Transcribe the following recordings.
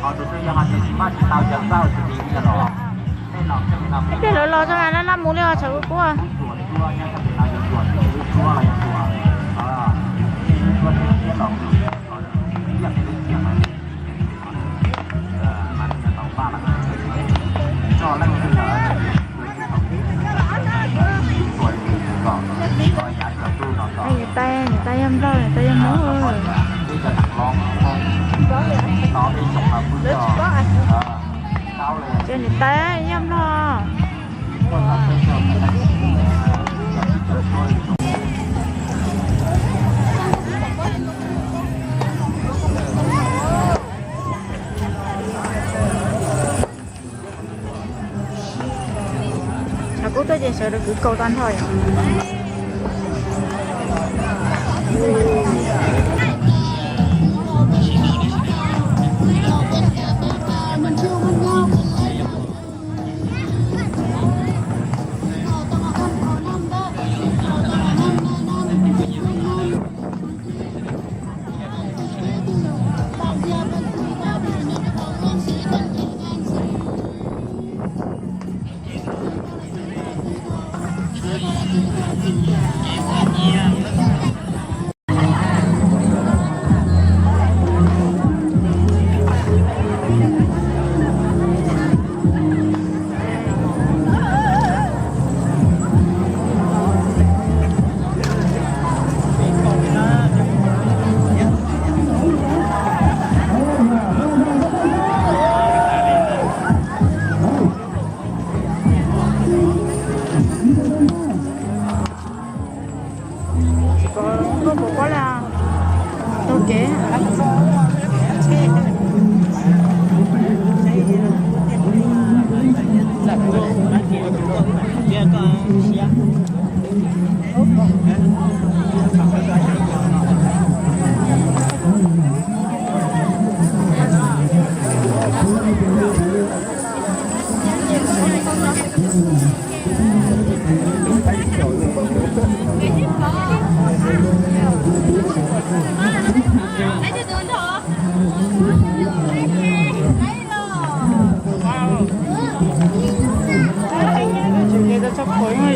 Ib pliag lawv los tso mas laj laj mus li os, tshav kub kub. Niam tais, niam tais yog Nplog, niam tais yog Hmoob. Ces niam tais yog Nplog. Tshav kub tuaj ces sawv daws kwv kaus tag nrho yom. Tsis pom nkauj pom pob li os. Taug kev.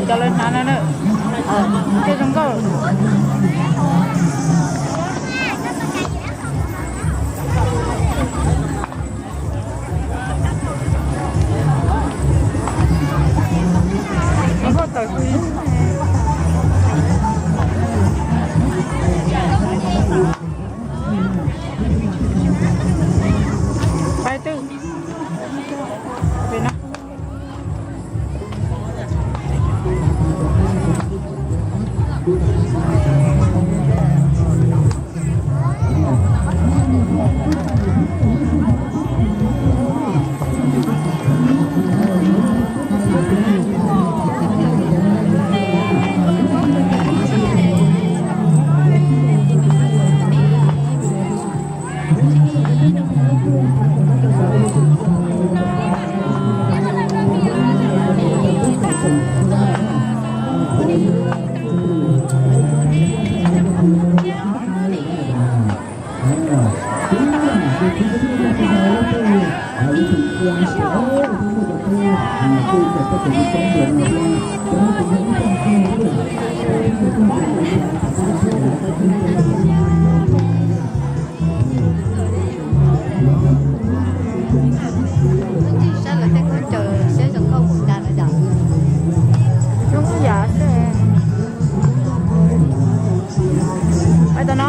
Cov lawv hnav no na, cov zoo nkauj. Pais twg? Saib lawv tej khaub ncaws siab zoo nkauj npaum cas no yom. Zoo yam xwb. Pais tom no.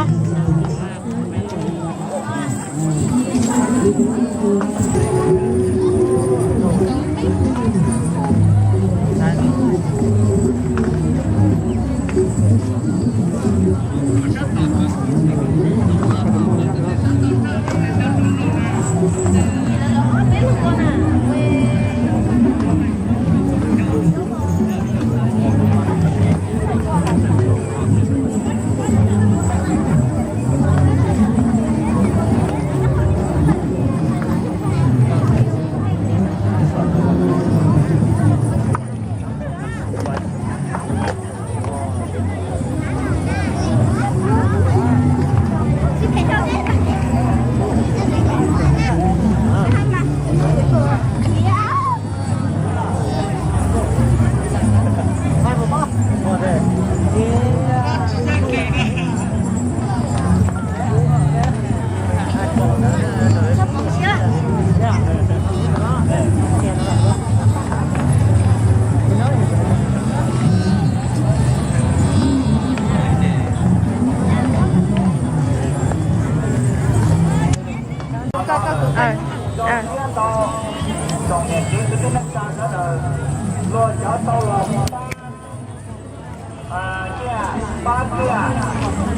Pab thiaj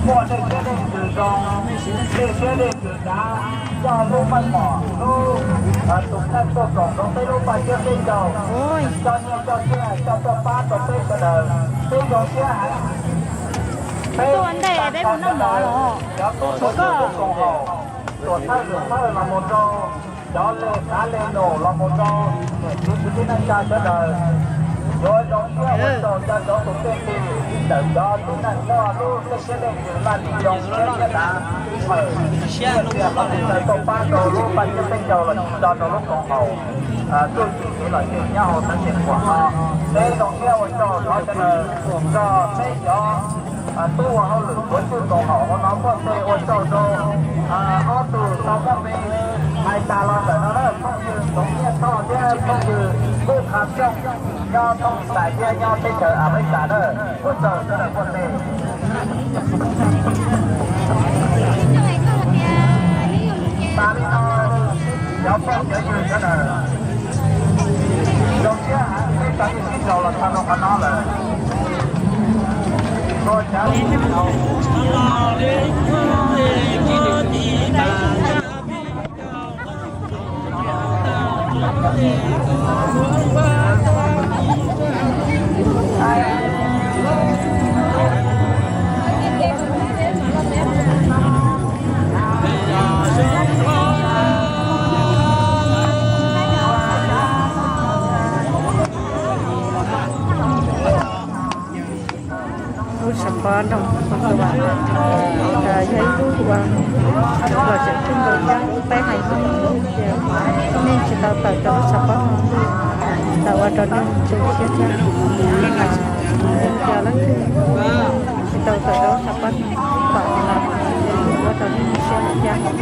muaj dej siab dej ntsws zoo, dej siab dej ntsws dav, coj lub meej mom lub tus kheej tuaj koom rau peb lub paj siab peb ncaug, coj nyiaj coj txiaj coj tuaj pab rau peb sawv daws, peb zoo siab heev. Peb ua ntej peb mus noj mov los cov tuaj lub koom haum, tuam thawj lwm thawj los mus rau cov le kav le num los mus rau niam txiv kwv tij neej tsa sawv daws, yuav zoo siab ua tsaug rau cov tus txij tus tij ntawm cov tib neeg muaj lub dej siab dej ntsws laj lim zoo siab thiab dav, txhawm tias qhov twg tuaj pab rau lub paj siab peb ncaug los sis tso rau lub koom haum txuj ci kev lom zem nyob hauv xeev Xeev Khuam no. Peb zoo siab ua tsaug rau sawv daws, nrog peb cov tub ua hauj lwm tuav tswj koom haum hauv no muaj tej ua tsaug rau ob tug tau muaj npe hais tas los ntawm no na, phooj ywg Ntxoov Nyiaj Thoj thiab phooj ywg Kub Qha Xyooj, nyob Thooj Xais thiab nyob teb chaws Amelikas na. Ua tsaug sawv daws muaj npe. Tas li no, cov phooj cov ywg sawv daws, zoo siab heev peb tau sib ntaus los txog rau qhov no lawm. Lub tshav pob no yog ib lub uas lom zem kawg nkaus thiab peb hais txog nej tsis tau tawm rau lub tshav pob no, tau ua rau nej ntseeg siab thiab. Yog leej twg tsis tau tawm rau lub tshav pob no, pom los ua rau nej ntseeg siab thiab.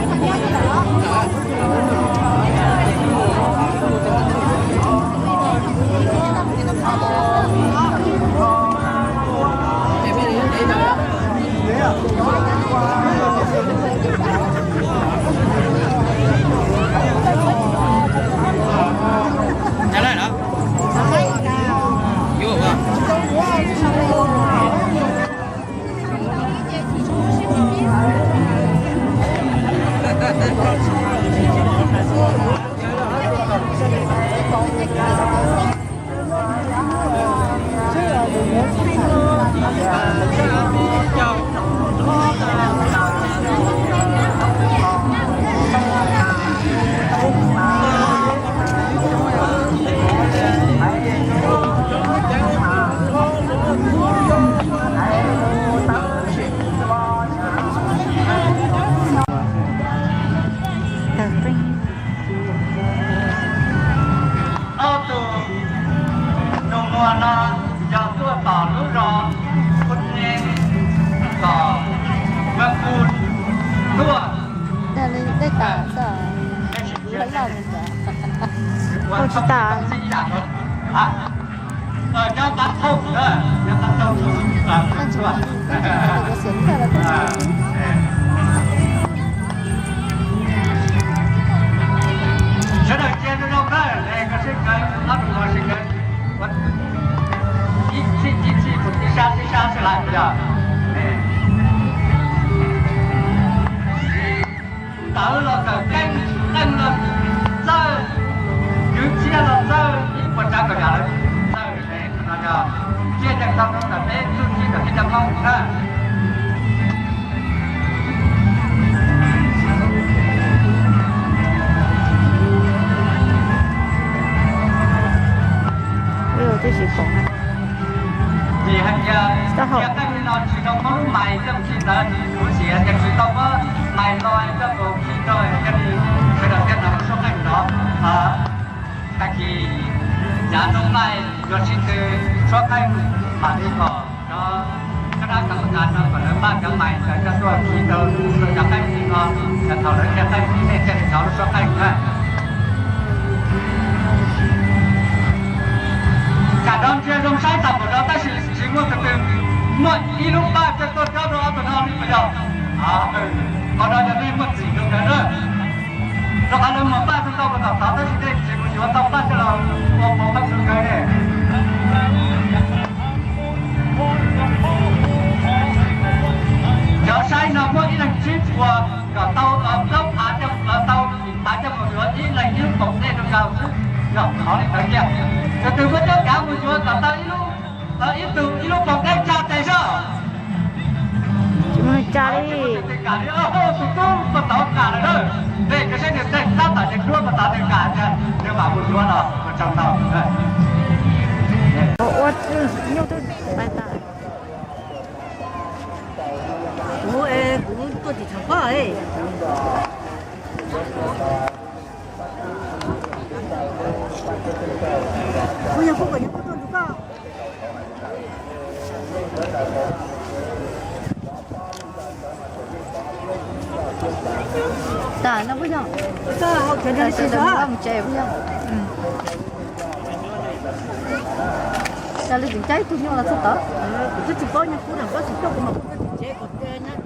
Ob tug nus muag no yog tuaj tom lub zos Kub Neeb, tom Vaj Kuj tuaj. Ua tsis tas. Sawv daws cia rau rau kawg, koj sib kawg, ob tug no sib kawg, ib txhij ib txhij mus tib sab tib sab xwb lawm yog. Tawv los tawm keeb, qeej los txawj, kwv txhiaj los txawj, ib puas tsav kom yam lawv txawj no yog tsiaj nteeg tau rau ntawm peb txuj ci ntawm peb cov Hmoob na. Ib tib si pom na. Vim hais tias cov qeej li no tsis tau muab lub mais coj khi ntawd, kuv sim hais tias tsis tau muab mais lo coj mus khi rau cov sawv daws thiaj tau suab qeej no. Tag kis yav rooj laij yuav sib tw suab qeej mam li kom cov kab dab kam kas no kom lawv npaj cov mais ntawd coj tuaj khi rau cov qeej li no. Thaum lawv ntiaj teb ib nej thiaj li thov lub suab qeej na. Tsam no ntsia zoo saib tag npaum no tab sis tsis muaj tus twg muaj ib lub paj coj tuaj cob rau ob tug no li puas yog? Qhov no yog nej muaj txim rau nkawd na. Rau qhov lawv muag paj rau ntau mus tom tod tab sis nej tsis mus yuav tau paj coj los ua pov thawj rau nkawd ne. Cov saib no muaj ib leeg tsib puas kom tau plaub phav coj, tau yim phav coj mus yuav ib leeg ib lub poom dej rau nkawd xwb, yog thov li ntawd tiag. Tus twg muaj cuab kav mus yuav kom tau ib lub, ib tug ib lub poom dej tsa tes soj. Tsis muaj neeg tsa li. Tus tub puag tod kam lawm na. Nej cov saib nws tej tab tom nws duab puag tod nws kam tiag nws mam mus yuav los ua tsaug ntau. Ua nyuj twb pais tas. Kuv, kuv tuaj tim tshav pob. Kuv yog kuv kom yog kuv tuaj nrug koj. Tas no puas yog? Koj hau cov no li tsis tau mus tsev puas yog? Cas li tseem caij ib tug nyuj los txog tod. Kuv twb tsis paub nyuj kub nram koj tsis tuaj kuv mam kuj tuaj tim tsev kom tias nyab